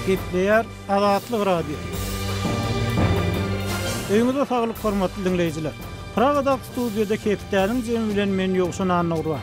Gepleýär Azatlyk Radiosy. Öýüňize saglyk hormatly diňleýjiler. Pragadaky studiýada hepdäniň jemi bilen men Ýowşan Annagurban.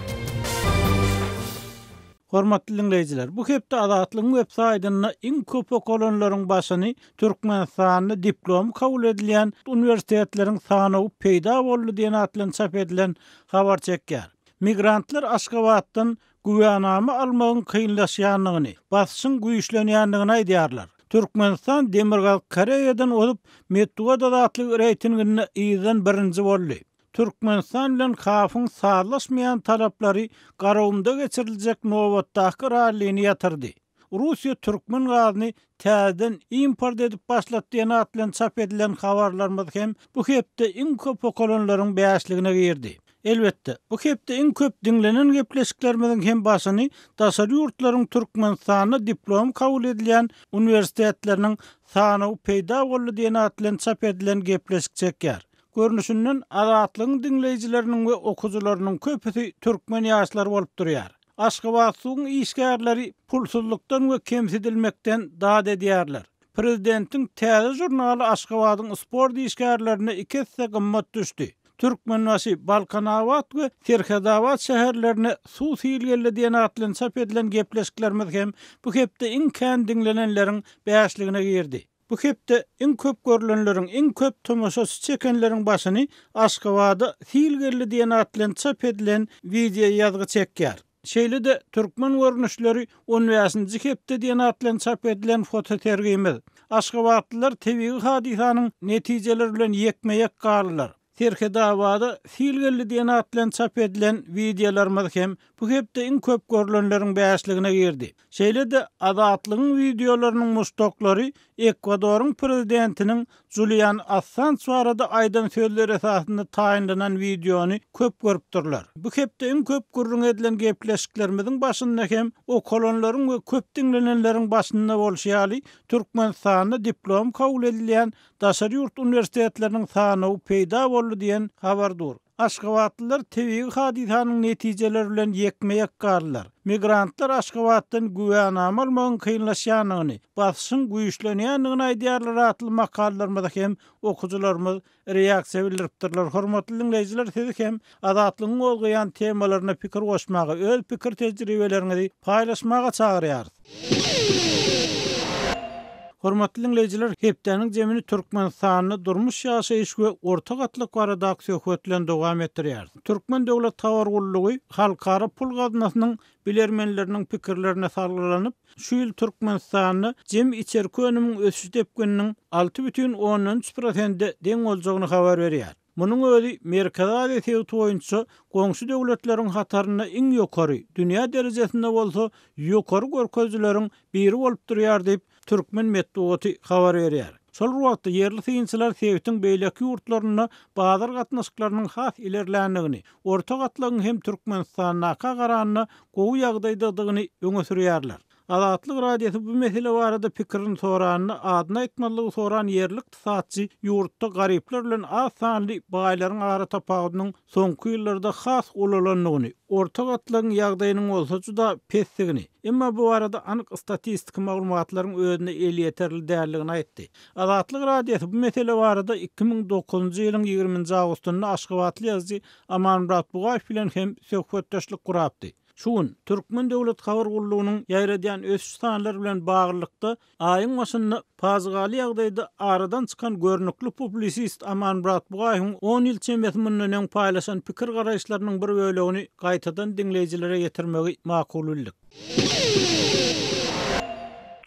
Hormatly diňleýjiler, bu hepde Azatlygyň web saýtynda iň köp okalanlaryň başyny Türkmenistanda diplomy kabul edilýän uniwersitetleriň sanawy peýda boldy diýen at bilen çap edilen habar çekýär. Migrantlar Aşgabatdan güwänama almagyň kynlaşýandygyny, basyşyň güýçlenýändigini aýdýarlar. Türkmenistan Demirgazyk Koreýadan ozup, metbugat azatlygy reýtinginde yzdan birinji boldy. Türkmenistan bilen KAF-yň sazlaşmaýan talaplary Garagumda geçiriljek nobatdaky rallini ýatyrdy. Russiýa türkmen gazyny täzeden import edip başlady diýen at bilen çap edilen habarlarymyz hem bu hepde iň köp okalanlaryň bäşligine girdi. Elbetde, bu hepde iň köp diňlenen gepleşiklerimiziň hem başyny daşary ýurtlaryň Türkmenistanda diplomy kabul edilýän uniwersitetleriniň sanawy peýda boldy diýen at bilen çap edilen gepleşik çekýär. Görnüşinden, Azatlygyň diňleýjileriniň we okyjylarynyň köpüsi türkmen ýaşlary bolup durýar. Aşgabatsuwyň işgärleri pulsuzlykdan we kemsidilmekden dat edýärler. Prezidentiň täze žurnaly Aşgabadyň sport işgärlerine iki esse gymmat düşdi. Türkmenbaşy, Balkanabat we Serhetabat şäherlerine suw sil geldi diýen at bilen çap edilen gepleşiklerimiz hem bu hepde iň kän diňlenenleriň bäşligine girdi. Bu hepde iň köp görlenleriň, iň köp tomaşaçy çekenleriň başyny Aşgabada sil geldi diýen at bilen çap edilen wideoýazgy çekýär. Şeýle-de Türkmen görnüşleri on bäşinji hepde diýen at bilen çap edilen fotosergimiz. Aşgabatlylar tebigy hadysanyň netijeleri bilen ýekme-ýek galdylar. Serhedabada sil geldi diýen at bilen çap edilen wideolarymyz hem bu hepde iň köp görlenleriň bäşligine girdi. Şeýle-de Azatlygyň wideolarynyň muşdaklary Ekwadoryň prezidentiniň Julian Assanj barada aýdan sözleri esasynda taýynlanan wideony köp görüpdirler. Bu hepde iň köp gürrüň edilen gepleşiklerimiziň başynda hem okalanlaryň we köp diňlenenleriň başynda bolşy ýaly Türkmenistanda diplom kabul edilýän daşary ýurt uniwersitetleriniň sanawy peýda boldy diýen habar dur. Aşgabatlylar tebigy hadysanyň netijeleri bilen ýekme-ýek galdylar. Migrantlar Aşgabatdan güwänama almagyň kynlaşýandygyny, basyşyň güýçlenýändigini aýdýarlar atly makalalarymyza hem okyjylarymyz reaksiýa bildiripdirler. Hormatly diňleýjiler sizi hem Azatlygyň gozgaýan temalaryna pikir goşmaga, öz pikir-tejribeleriňizi paýlaşmaga çagyrýarys. Hormatly diňleýjiler, hepdäniň jemini Türkmenistanda durmuş-ýaşaýyş we orta gatlak baradaky söhbet bilen dowam etdirýäris. Türkmen döwlet habar gullugy Halkara pul gaznasynyň bilermenleriniň pikirlerine salgylanyp, şu ýyl Türkmenistanda jemi içerki önümiň ösüş depgininiň 6,3 prosente deň boljagyny habar berýär. Munuň özi Merkezi Aziýa sebiti boýunça goňşy döwletleriň hatarynda iň ýokary, dünýä derejesinde bolsa ýokary görkezijileriň biri bolup durýar diýip, türkmen metbugaty habar berýär. Şol bir wagtda, ýerli synçylar sebitiň beýleki ýurtlarynda bazar gatnaşyklarynyň has ilerländigini, orta gatlagyň hem Türkmenistandaka garanda gowy ýagdaýdadygyny öňe sürýärler. Azatlyk Radiosy bu mesele barada pikirini soranda, adyny aýtmazlygy soran ýerli ykdysatçy ýurtda garyplar bilen az sanly baýlaryň aratapawudynyň soňky ýyllarda has ulalandygyny, orta gatlagyň ýagdaýynyň bolsa juda pesdigini, emma bu barada anyk statistiki maglumatlaryň özüne elýeterli däldigini aýtdy. Azatlyk Radiosy bu mesele barada 2009-njy ýylyň ýigriminji awgustynda aşgabatly ýazyjy Amanmyrat Bugaýew bilen hem söhbetdeşlik gurapdy. Şu gün, Türkmen döwlet habar gullugynyň ýaýradýan ösüş sanlary bilen baglylykda, aýyň başynda pajygaly ýagdaýda aradan çykan görnükli publisist Amanmyrat Bugaýewiň on ýyl çemesi mundan öň paýlaşan pikir-garaýyşlarynyň bir bölegini gaýtadan diňleýjilere ýetirmegi makul bildik.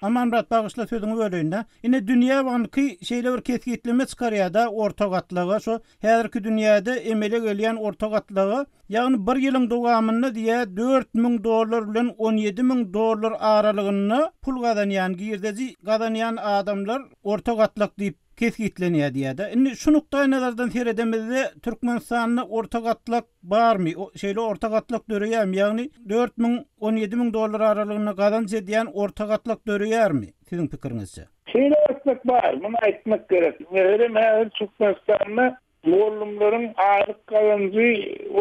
Amanmyrat, bagyşla sözüňi böleýin-dä. Ine, Dünýä banky şeýle bir kesgitleme çykarýar-da orta gatlaga, şo häzirki dünýäde emele gelýän orta gatlaga, Ýagny bir ýylyň dowamynda diýýär, 4000 dollar bilen 17 000 dollar aralygynda pul gazanýan, girdeji gazanýan adamlar orta gatlak diýip kesgitlenýär diýýär-de. Indi şu nukdaýnazardan seredemizde Türkmenistanda orta gatlak barmy? Şeýle orta gatlak döreýärmi? Ýagny 4000, 17 000 dollar aralygynda gazanç edýän orta gatlak döreýärmi siziň pikiriňizçe? Şeýle gatlak bar, muny aýtmak gerek. Meselem, häzir Türkmenistanda. Mugallymlaryň aýlyk gazanjy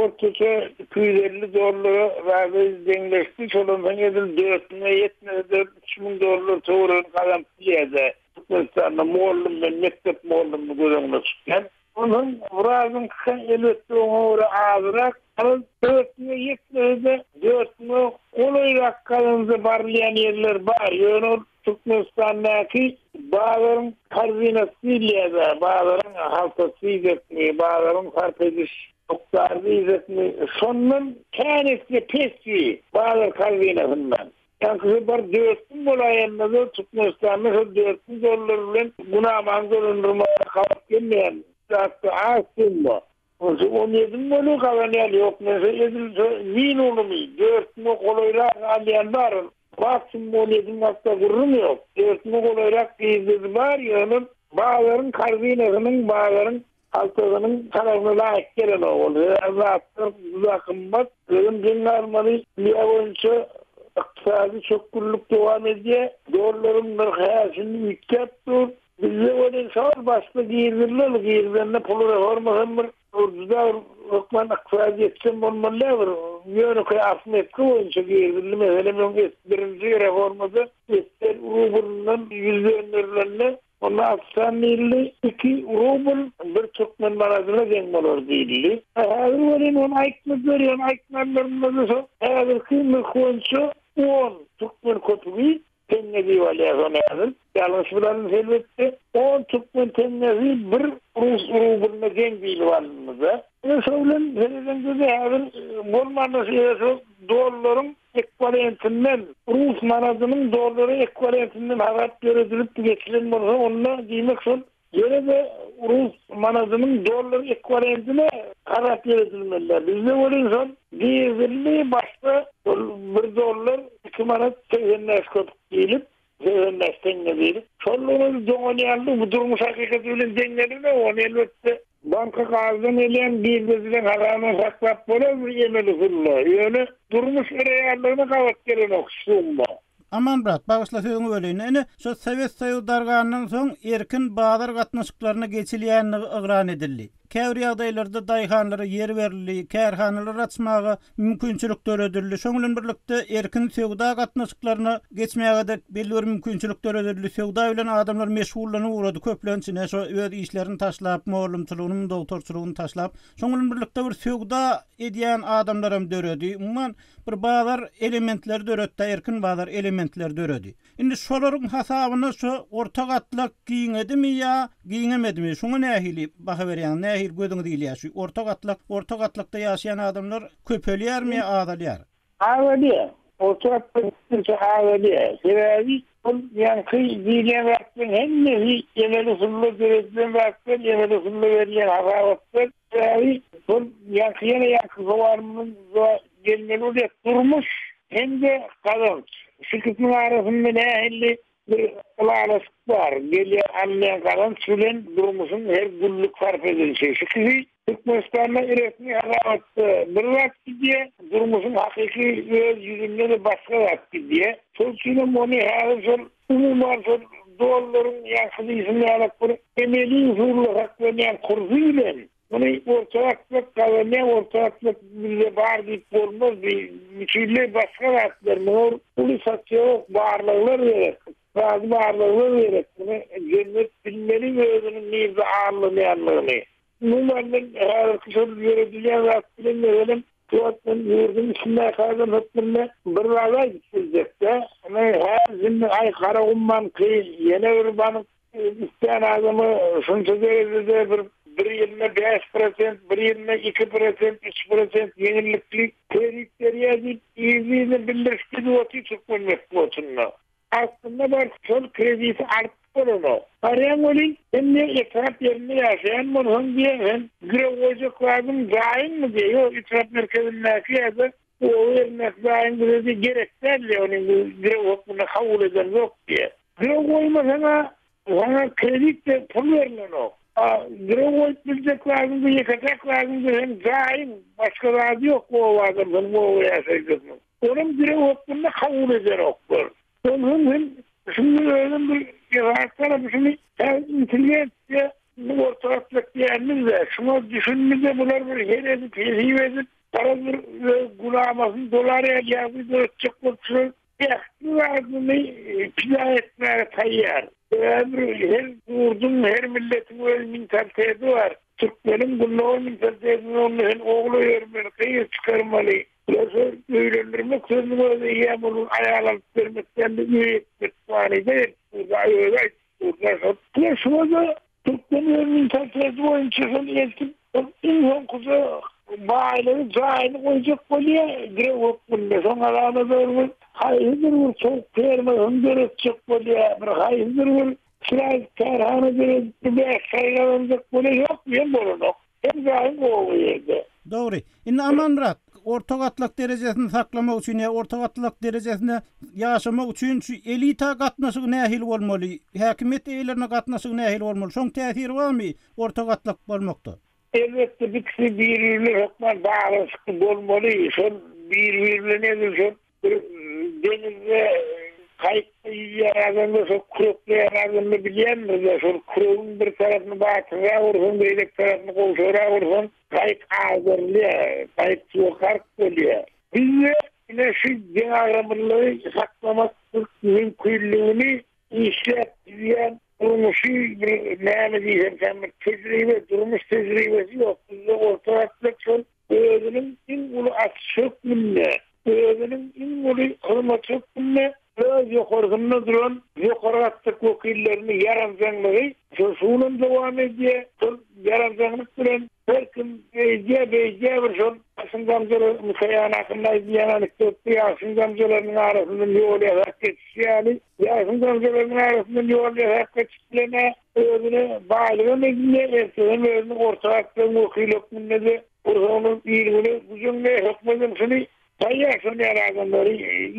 ortaça 250 dollara razy deňleşdi, şondan soň edil dört müňe ýetmese-de 3000 dollar töweregini gazanyp bilýär-de. Türkmenistanda mugallym men mekdep mugallymyny göz öňünde tutýan. Onsoň wrazyňky elbetde oňa görä azrak, garaz dört müňe ýetmese-de dört müňe golaýrak gazanja barylýan ýerler bar, ýöne ol Türkmenistandaky bazaryň korzinasy diýilýär-dä, bazaryň haltasy diýjekmi, bazaryň sarp ediş mukdary diýjekmi, şondan kän esse pes bi bazar korzinasyndan. Ýaňkysy bir 4000 bolaýanda-da Türkmenistanda şol 4000 dollar bilen günamany dolandyrmaga gabat gelmeýän zatda az summa. Onsoň 17 müň bolup gazanýan ýok, men şo edil şo minunymy 4000-e golaýrak alýan bar. Maksimum 17 müň hakda gürrüň ýok. 4000-e golaýrak girdezi bar, ýöne bazaryň korzinasynyň, bazaryň Haltasynyň talabyna laýyk gelenok ol. Sebäbi zatlar juda gymmat. Özem geň galmaly, dünýä boýunça ykdysady çökgünlik dowam edýär. Dollaryň nyrhy häli-şindi üýtgäp dur. Bizde welin şol başda girizildi ol, girizilende pul reformasam bir juda bir hökman ykdysadyýetçem bolmaly däl bir ýönekeý arifmetika boýunça girizildi. Meselem, öň birinji reformada SSR rublyndan 100 dönderilende Onda Atyşan diýildi, Iki rubl bir türkmen manadyna deň bolar diýildi. Häzir welin ony aýtmadylar, ýöne aýtmanlarynda-da şo häzirki nyrh boýunça on türkmen köpügi teňňe diýip alýar şony häzir. Ýalňyş bilalmys elbetde. On türkmen teňňesi bir rus rublyna deň diýlip alyndy-da. Ine şo bilen seredeňde-de häzir bolmanda şo dollaryň Ekwiwalentinden, rus manadynyň dollara ekwiwalentinden hasap döredilip geçilen bolsa, onda diýmek şol ýene-de rus manadynyň dollar ekwiwalentine hasap ýöredilmeli. Bizde welin şol girizildi, başda şol bir dollar iki manat 85 köpük diýlip, 85 teňňe diýlip, şol özi doňan ýalydy, bu durmuş hakykaty bilen deň gelenok, ony elbetde Banka gazdan gelýän girdejileň hasabyny saklap bolar bir emeli usulda, ýöne durmuş reallygyna gabat gelenok şu summa. Amanmyrat, bagyşla sözüňi böleýin. Ine, şu Sowet Soýuzy dargandan soň erkin bazar gatnaşyklaryna geçilýändigi yglan edildi. Käbir ýagdaýlarda daýhanlara ýer berildi, kärhanalar açmaga mümkinçilik döredildi. Şoň bilen birlikde erkin söwda gatnaşyklaryna geçmäge-de belli bir mümkinçilik döredildi. Söwda bilen adamlar meşgullanyp ugrady. Köplenç ine şo öz işlerini taşlap, mugallymçylygyny, dogtorçylygyny taşlap, şoň bilen birlikde bir söwda edýän adamlaram döredi. Umuman, bir bazar elementleri döretdi, erkin bazar elementleri döredi. Indi şolaryň hasabyna şu orta gatlak giňedimi ýa giňemedimi, şuňa nähili baha berýäňiz, nähili gözüňiz ilýär şu orta gatlak, orta gatlakda ýaşaýan adamlar köpelýärmi ýa azalýar? Azalýar. Orta gatlak gitdigiçe azalýar. Sebäbi ol ýaňky diýilýän zatlaryň hemmesi emeli usulda döredilen zatlar, emeli usulda berilýän hasabatlar. Sebäbi şol ýaňky ýene ýaňky sowalymyza gelmeli bolýar. Durmuş hem-de gazanç. Şu ikisiniň arasynda nähili bir ylalaşyk bar? Gelýän alynýan gazanç bilen durmuşyň her günlük sarp edilişi. Şu ikisi Türkmenistanda resmi hasabatda bir zat gidýär, durmuşyň hakyky öz ýüzünde-de başga zat gidýär. Şol üçinem ony häzir şol umuman şol dollaryň ýaňky diýşim ýalak bir emeli usulda saklanýan kursy bilen Muny orta gatlak gazanýar, orta gatlak bizde bar diýip bolmaz, bi bütinleý başga zatlar, muňa uly sosiolog barlaglar gerek, ykdysady barlaglar gerek, muny jemgyýet bilmeli özüniň nirde aldanýanlygyny. Umuman men häzirki şol ýöredilýän zat bilen meselem, şu wagt men ýurduň içindäki adam hökmünde bir zat aýdyp biljek-dä, ine häzir indi aý Garagum banky, ýene bir bank, Islän adama şunça derejede bir bir ýylynda 5%, bir ýylynda 2%, 3% ýeňillikli kredit berýär diýip, yzly-yzyna bildiriş gidip otyr türkmen metbugatynda. Aslynda bar şol krediti alyp bolanok. Barýaň welin, sen diýýär, etrap ýerinde ýaşaýan bolsaň diýýär, sen girew goýjak zadyň jaýyňmy diýýär, ýok, etrap merkezindäki ýa-da oba ýerindäki jaýyň bize diýýär, gerek däl diýýär, ony girew hökmünde kabul edemzok diýýär. Girew goýmasaň-a, saňa kredit we pul berlenok. A girew goýup biljek zadyň-da, ýeke-täk zadyň-da seň jaýyň, başga zady ýok oba adamsynyň, oba ýaşaýjysynyň. Onam girew hökmünde kabul edenoklar. Onsoň hem şunuň özem bir esasy tarapy şuny häzir intelligensiýa. Indi orta gatlak diýenimiz-de, şuňa düşündi-de bular bir her edip, hesip edip, garaz bir öz günamasyny dolar ýaly ýagdaý döretjek bolup şular ähli zadyny pida etmäge taýýar. Sebäbi bir her ýurduň, her milletiň öz mentaliteti bar. Türkmeniň gündogar mentalitetinde onda sen ogul öýermeli, gyz çykarmaly. Bular şol öýlendirmek sözüniň özi eýýäm ol aýal alyp bermek däl-de öý etmek manyda gelip dur. Özi aýdyp Diňe şuňa-da türkmen öz mentaliteti boýunça şol eltip, ol iň soňkuja baýlygy, jaýyny goýjak bolýar girew hökmünde. Soň aramada ol bir haýsydyr bir towuk fermasyny döretjek bolýar, bir haýsydyr bir kiçiräjik kärhana döredip bir bäş-aý gazanjak bolýar. Ýok, diýen bolanok. Her jaýyň oba ýerde. Dogry. Indi Amanmyrat, orta gatlak derejesini saklamak üçin ýa orta gatlak derejesinde ýaşamak üçin şu elita gatnaşygy nähili bolmaly? Häkimiýet eýelerine gatnaşygy nähili bolmaly? Şoň täsiri barmy orta gatlak bolmakda? Elbetde bu ikisi bir-biri bilen hökman baglanyşykly bolmaly. Şol bir-biri bilen edil şol Bir deňizde gaýykda ýüzýän adamlar şol kürekleýän adamlar bilýändir-de, şol küregiň bir tarapyny batyrrak ursaň, beýleki tarapyny gowşagrak ursaň, gaýyk agdarylýar, gaýyk suwa gark bolýar. Bizde ine şu deňagramlylygy saklamak mümkinligini işläp düzýän durmuşy bir näme diýsemkäm bir tejribe, durmuş tejribesi ýok. Bizde orta gatlak şol özüniň iň uly açyşy hökmünde, özüniň iň uly hyzmaty hökmünde öz ýokarsynda duran ýokary gatlak wekillerini ýaranjaňlygy şol şu günem dowam edýär. Şol ýaranjaňlyk bilen her kim eýdýär, beýdýär bir şol ýagşyň damjalary, Musaýan hakynda aýdylýan anekdotda ýagşyň damjalarynyň arasyndan ýol ýasap geçişi ýaly, ýagşyň damjalarynyň arasyndan ýol ýasap geçip bilen-ä özüne baýlygam edinýär, ertesem özüni orta gatlagyň wekili hökmünde-de Gursagynyň il-güne güjüňde hökmedem şuny taýýar şon ýaly adamlary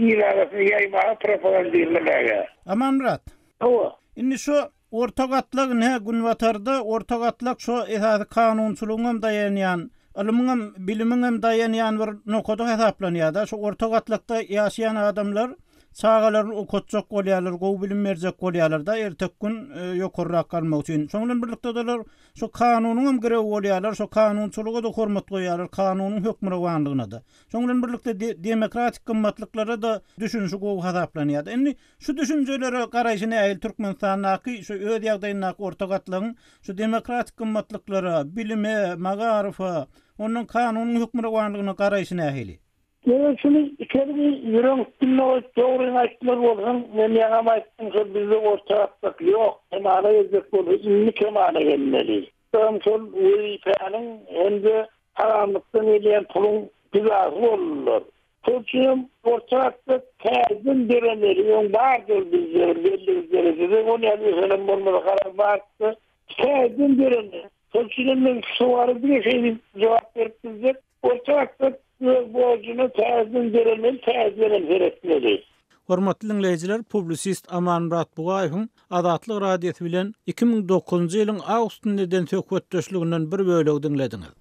il arasynda ýaýmaga propagandirlemäge. Amanmyrat. Hawa. Indi şu orta gatlak ine günbatarda orta gatlak şu esasy kanunçylygyňam daýanýan, ylymyňam, bilimiňem daýanýan bir nokady hasaplanýada. Şu orta gatlakda ýaşaýan adamlar çagalaryny okatjak bolýarlar, gowy bilim berjek bolýarlarda erteki gün ýokarrak galmak üçin. Şoň bilen birlikde-de olar Şo kanunyňam girewi bolýarlar, şo kanunçylyga-da hormat goýýarlar, kanunyň hökmürowanlygyna-da. Şoň bilen birlikde demokratik gymmatlyklara-da düşünişi gowy hasaplanýar. Indi şu düşünjelere garaýşy nähili Türkmenistandaky şu öz ýagdaýyndaky orta gatlagyň şu demokratik gymmatlyklara, bilime, magaryfa, ondan kanunyň hökmürowanlygyna garaýşy nähili? Ýöne şuny içergi ýüregiň üstünde goýup dogryňy aýtmaly bolsaň, men ýaňam aýtdym şol bizde orta gatlak ýok, kemala geljek bolsa indi kemala gelmeli. Öň şol wezipäniň hem-de haramlykdan gelýän puluň pidasy boldular. Şol üçinem orta gatlak täzeden döremeli, öň bardy ol bizde bir belli bir derejede, ol ýaly ösenem bolmasa garaz bardy. Täzeden döremeli. Şol üçinem men şu sowala diňe şeý diýip jogap berip biljek. Orta gatlak öz borjuna täzeden döremeli, täzedenem seretmeli. Hormatly diňleýjiler, publisist Amanmyrat Bugaýewiň Azatlyk Radiosy bilen 2009-njy ýylyň awgustynda eden söhbetdeşliginden bir bölegi diňlediňiz.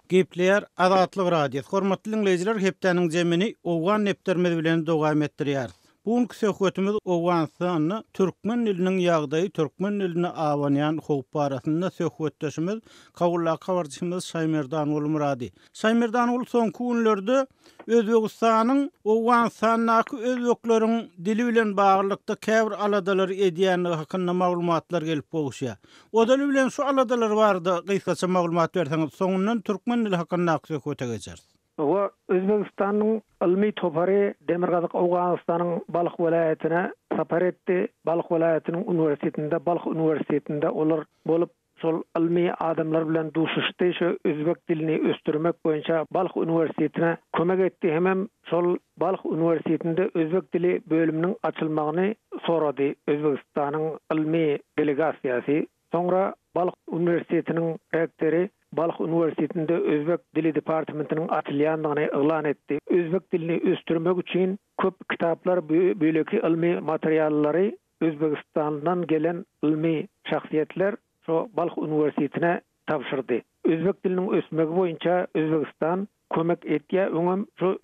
Gepleýär Azatlyk Radiosy. Hormatly diňleýjiler, hepdäniň jemini Owgan depderimiz bilen dowam etdirýäris. Bu günki söhbetimiz Owganystanda türkmen diliniň ýagdaýy, türkmen diline abanýan howp barasynda söhbetdeşimiz Kabuldaky habarçymyz Şaýmerdanguly Myrady. Şaýmerdanguly soňky günlerde Özbegistanyň Owganystandaky özbekleriň dili bilen baglylykda käbir aladalary edýändigi hakynda maglumatlar gelip gowuşýar. Ozaly bilen şu aladalar barada gysgaça maglumat berseňiz, soňundan türkmen dili hakyndaky söhbete geçeris. Hawa, Özbegistanyň ylmy topary Demirgazyk Owganystanyň Balh welaýatyna sapar etdi. Balh welaýatynyň uniwersitetinde, Balh uniwersitetinde olar bolup, şol ylmy adamlar bilen duşuşdy, şu özbek dilini ösdürmek boýunça Balh uniwersitetine kömek etdi hemem şol Balh uniwersitetinde özbek dili bölüminiň açylmagyny sorady Özbegistanyň ylmy delegasiýasy. Soňra Balh uniwersitetiniň rektory Balh uniwersitetinde özbek dili departamentiniň açylýandygyny yglan etdi. Özbek dilini ösdürmek üçin köp kitaplar, beýleki ylmy materiallary Özbegistandan gelen ylmy şahsyýetler şo Balh uniwersitetine tabşyrdy. Özbek diliniň ösmegi boýunça Özbegistan kömek etýär, öňem şo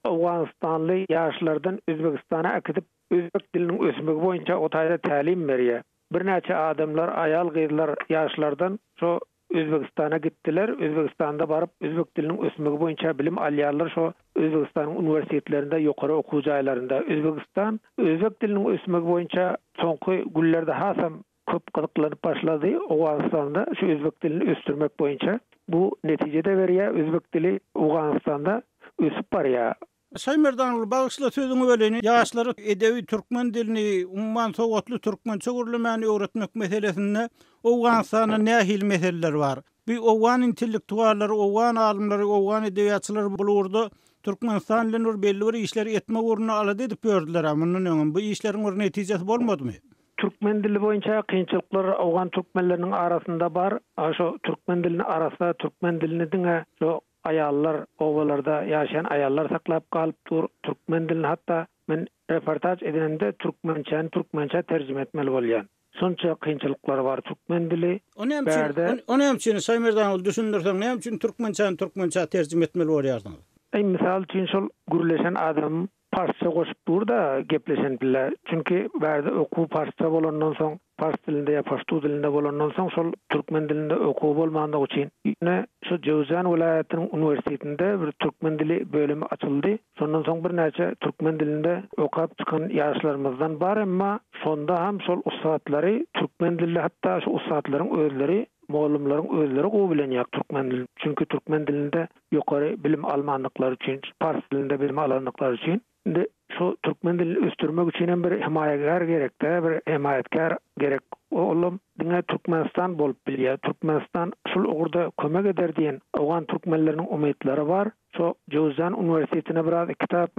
owganystanly ýaşlardan Özbegistana äkidip özbek diliniň ösmegi boýunça o taýda tälim berýär. Birnäçe adamlar, aýal-gyzlar, ýaşlardan şo Özbegistana gitdiler. Özbegistanda baryp, özbek diliniň ösmegi boýunça bilim alýarlar şo Özbegistanyň uniwersitetlerinde, ýokary okuw jaýlarynda. Özbegistan özbek diliniň ösmegi boýunça soňky günlerde hasam köp gyzyklanyp başlady. Owganystanda şu özbek dilini ösdürmek boýunça. Bu netije-de berýär. Özbek dili Owganystanda ösüp barýar. Şaýmerdan bagyşla sözüňi böleýin, ýaşlara edebi türkmen dilini, umuman sowatly türkmençe gürlemäni öwretmek meselesinde Owganystanda nähili meseleler bar? Bu owgan intellektuallary, owgan alymlary, owgan edebiýatçylary bul ugurda Türkmenistan bilen bir belli bir işleri etmek ugrunda alada edip ýördüler-ä mundan öňem. Bu işleriň bir netijesi bolmadymy? Türkmen dili boýunça kynçylyklar owgan türkmenleriniň arasynda bar. Şo türkmen dilini arassa türkmen dilini diňe şo Aýallar, obalarda ýaşaýan aýallar saklap galyp dur türkmen dilini hatda men reportaž edenimde türkmençäni türkmençä terjime etmeli bolýan. Şonça kynçylyklary bar türkmen dili O näme üçin, bärde. o näme üçin Şaýmerdan ogly düşündirseň näme üçin türkmençäni türkmençä terjime etmeli bolýarsyňyz? Eý mysal üçin şol gürleşen adamym Parsça goşup dur-da gepleşen pille. Çünki bärde okuw parsça bolandan soň, pars dilinde ýa paştu dilinde bolandan soň şol türkmen dilinde okuw bolmandygy üçin. Ýöne şu Jöwüzjan welaýatynyň uniwersitetinde bir türkmen dili bölümi açyldy. Şondan soň birnäçe türkmen dilinde okap çykan ýaşlarymyzdan bar emma şonda ham şol ussatlary türkmen dilli hatda şu ussatlaryň özleri mugallymlaryň özleri gowy bilenýak türkmen dilini. Çünki türkmen dilinde ýokary bilim almandyklary üçin, pars dilinde bilim alandyklary üçin. Indi şu türkmen dilini ösdürmek üçin hem bir hemaýagär gerek-dä, bir hemaýatkär gerek. Olam diňe Türkmenistan bolup bilýär. Türkmenistan şul ugurda kömek eder diýen owgan türkmenleriniň umytlary bar. Şo Jöwüzjan uniwersitetine biraz kitap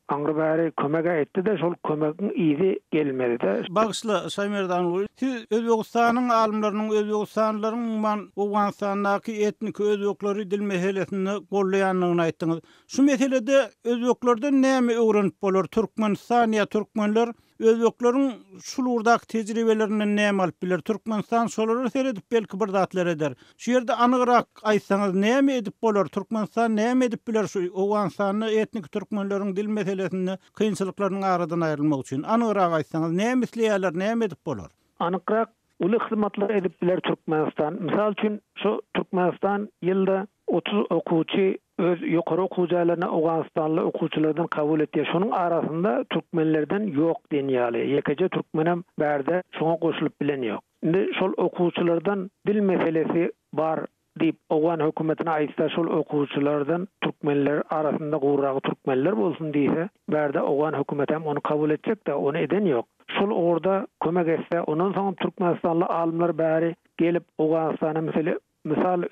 Aňry bäri kömeg-ä etdi-de, şol kömegiň yzy gelmedi-de. Bagyşla, Şaýmerdan uly, siz Özbegistanyň alymlarynyň, özbegistanlylaryň umuman Owganystandaky etniki özbekleri dil meselesinde goldaýandygyny aýtdyňyz. Şu meselede özbeklerden näme öwrenip bolar? Türkmenistan ýa türkmenler Özbekleriň şul ugurdaky tejribelerinden näme alyp biler? Türkmenistan şolara seredip belki bir zatlar eder. Şu ýerde anygrak aýtsaňyz näme edip bolar? Türkmenistan näme edip biler şu Owganystanda etniki türkmenleriň dil meselesinde kynçylyklarynyň aradan aýrylmagy üçin? Anygrak aýtsaňyz näme isleýärler näme edip bolar? Anykrak Uly hyzmatlar edip biler Türkmenistan. Mysal üçin, şu Türkmenistan ýylda 30 okuwçy öz ýokary okuw jaýlaryna owganystanly okuwçylardan kabul etýär. Şonuň arasynda türkmenlerden ýok diýen ýaly. Ýekeje türkmenem bärde şoňa goşulyp bilen ýok. Indi şol okuwçylardan dil meselesi bar diýip, owgan hökümetine aýtsa, şol okuwçylardan türkmenler arasynda gowragy türkmenler bolsun diýse, bärde owgan hökümetem ony kabul etjek-dä, ony eden ýok. Şol ugurda kömek etse, ondan soňam türkmenistanly alymlar bäri gelip Owganystana misali, mysal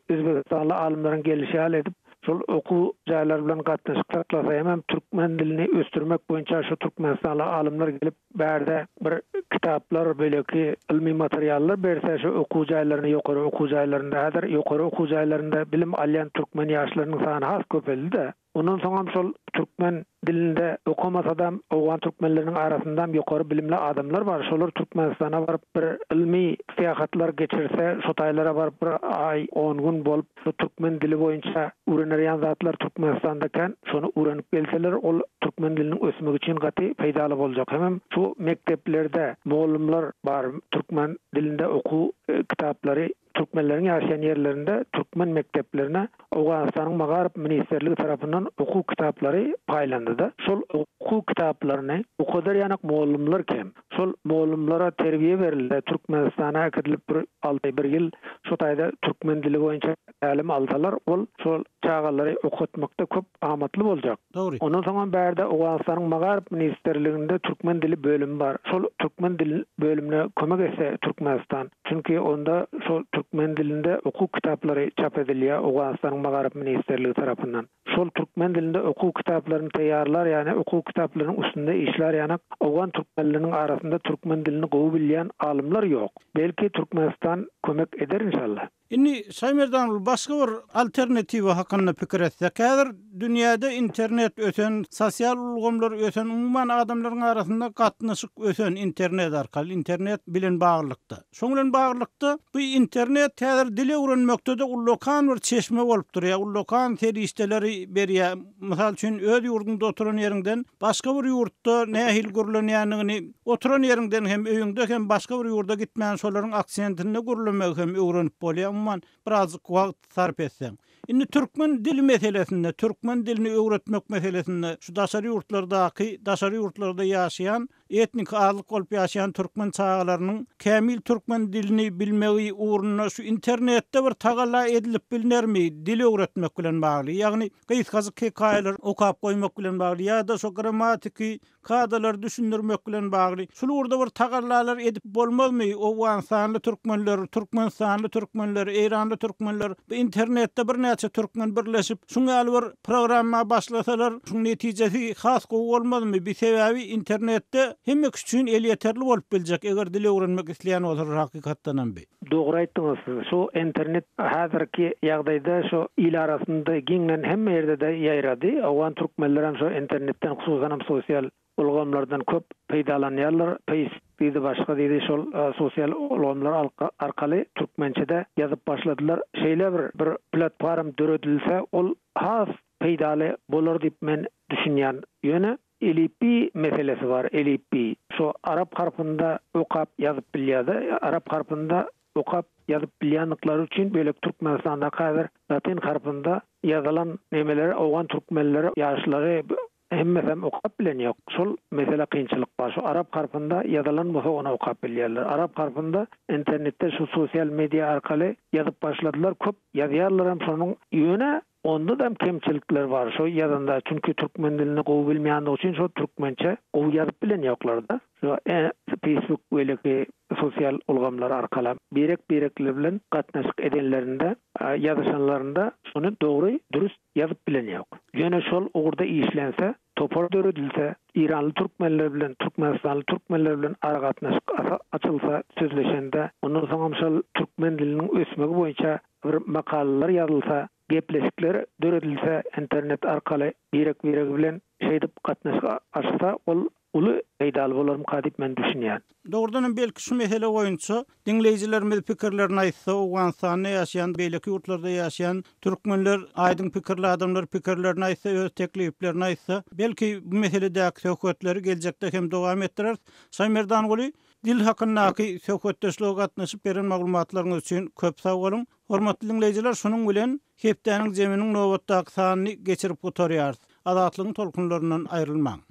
özbegistanly alymlaryň gelişi ýaly edip, şol okuw jaýlary bilen gatnaşyk saklasa hemem türkmen dilini ösdürmek boýunça şu türkmenistanly alymlar gelip Bärde bir kitaplar, beýleki ylmy materiallar berse şu okuw jaýlarynda, ýokary okuw jaýlarynda häzir ýokary okuw jaýlarynda bilim alýan türkmen ýaşlarynyň sany has köpeldi-de. Ondan soňam şol türkmen dilinde okamasadam owgan türkmenleriniň arasyndam ýokary bilimli adamlar bar. Şolar Türkmenistana baryp bir ylmy syýahatlar geçirse, şo taýlara baryp bir aý, on gün bolup, Şu türkmen dili boýunça öwrenerýän zatlar Türkmenistanda kän, şony öwrenip gelseler ol türkmen diliniň ösmegi üçin gaty peýdaly boljak. Hemem şu mekdeplerde mugallymlar bar türkmen dilinde okuw kitaplary türkmenleriň ýaşaýan ýerlerinde türkmen mekdeplerine Owganystanyň Magaryf ministrligi tarapyndan okuw kitaplary paýlandyda. Şol okuw kitaplaryny okadar ýanak mugallymlar kem. Şol mugallymlara terbiýe berilse, Türkmenistana äkidilip bir alty aý, bir ýyl şo taýda türkmen dili boýunça tälim alsalar, ol şol çagalary okatmakda köp amatly boljak. Dogry. Ondan soňam bärde Owganystanyň Magaryf ministrliginde türkmen dili bölümi bar. Şol türkmen dil bölümine kömek etse Türkmenistan. Çünki onda şol türkmen dilinde okuw kitaplary çap edilýär Owganystanyň Magaryf ministrligi tarapyndan. Şol türkmen dilinde okuw kitaplaryny taýýarlar ýany okuw kitaplarynyň üstünde işlär ýanak owgan türkmenleriniň arasynda türkmen dilini gowy bilýän alymlar ýok. Belki Türkmenistan kömek eder inşallah. Indi Şaýmerdan başga bir alternatiwa hakynda pikir etsek. Häzir dünýäde internet ösen, sosial ulgamlar ösen, umuman adamlaryň arasynda gatnaşyk ösen internet arkaly, internet bilen baglylykda. Şoň bilen baglylykda, bu internet häzir dil öwrenmekde-de ullakan bir çeşme bolup durýar, ullakan serişdeleri. ýagdaý berýär. Mysal üçin, öz ýurduňda oturan ýeriňden başga bir ýurtda nähili gürlenýändigini oturan ýeriňden hem, öýüňde hem başga bir ýurda gitmän şolaryň aksentinde gürlemegi hem öwrenip bolýar, umuman, birazjyk wagt sarp etseň. Indi türkmen dili meselesinde, türkmen dilini öwretmek meselesinde şu daşary ýurtlardaky, daşary ýurtlarda ýaşaýan Etniki azlyk bolup ýaşaýan türkmen çagalarynyň kämil türkmen dilini bilmegi ugrunda şu internetde bir tagalla edilip bilnermi, dil öwretmek bilen bagly, ýagny gysgajyk hekaýalar okap goýmak bilen bagly ýa-da şo grammatiki kadalary düşündirmek bilen bagly şul ugurda bir tagallalar edip bolmazmy, owganystanly türkmenler, türkmenistanly türkmenler, eýranly türkmenler bu internetde birnäçe türkmen birleşip şuň ýaly bir Programma başlasalar şuň netijesi has gowy bolmazmy bi sebäbi internetde hemme kişi üçin elýeterli bolup biljek eger dil öwrenmek isleýän bolsalar hakykatdanam bi. Dogry aýtdyňyz siz. Şu internet häzirki ýagdaýda şu il arasynda giňden hemme ýerde-de ýaýrady. Owgan türkmenlerem şu internetden hususanam sosial ulgamlardan köp peýdalanýarlar. Face diýdi başga diýdi şol sosial ulgamlar arkaly türkmençede ýazyp başladylar. Şeýle bir bir platform döredilse ol has peýdaly bolar diýip men düşünýän. Ýöne elipbiý meselesi bar elipbiý. Şo arap harpynda okap ýazyp bilýärde arap harpynda okap ýazyp bilýändiklari üçin bölek Türkmenistandaky häzir latyn harpynda ýazylan nemeleri owgan türkmenleri ýaşlary Hemmesem okap bilen ýok. Şol mesele kynçylyk bar. Şu arap harpynda ýazylan bolsa ony okap bilýärler. Arap harpynda internetde şu sosial media arkaly ýazyp başladylar. Köp ýazýarlaram şonuň. Ýöne ondadam kemçilikler bar şo ýazanda. Çünki türkmen dilini gowy bilmeýändigi üçin şo türkmençe gowy ýazyp bilen ýoklarda. Şu Facebook beýleki sosial ulgamlar arkalam birek birekler bilen gatnaşyk edenlerinde ýazyşanlarynda şony dogry dürüst ýazyp bilen ýok. Ýöne şol ugurda işlense, topar döredilse, eýranly türkmenler bilen, türkmenistanly türkmenler bilen aragatnaşyk açylsa, sözleşende, ondan soňam şol türkmen diliniň ösmegi boýunça bir makalalar ýazylsa, gepleşikler döredilse internet arkaly birek-biregi bilen şeýdip gatnaşyk açsa, ol uly peýdaly bolarmyka diýip men düşünýän. Dogrudanam belki şu mesele boýunça diňleýjilerimiz pikirlerini aýtsa, Owganystanda ýaşaýan, beýleki ýurtlarda ýaşaýan türkmenler, aýdyň pikirli adamlar pikirlerini aýtsa, öz tekliplerini aýtsa, belki bu meseledäki söhbetleri geljekde hem dowam etdireris. Şaýmerdanguly, dil hakyndaky söhbetdeşlige gatnaşyp beren maglumatlaryňyz üçin köp sag boluň. Hormatly diňleýjiler, şunuň bilen hepdäniň jeminiň nobatdaky sanyny geçirip gutarýarys. Azatlygyň tolkunlaryndan aýrylmaň!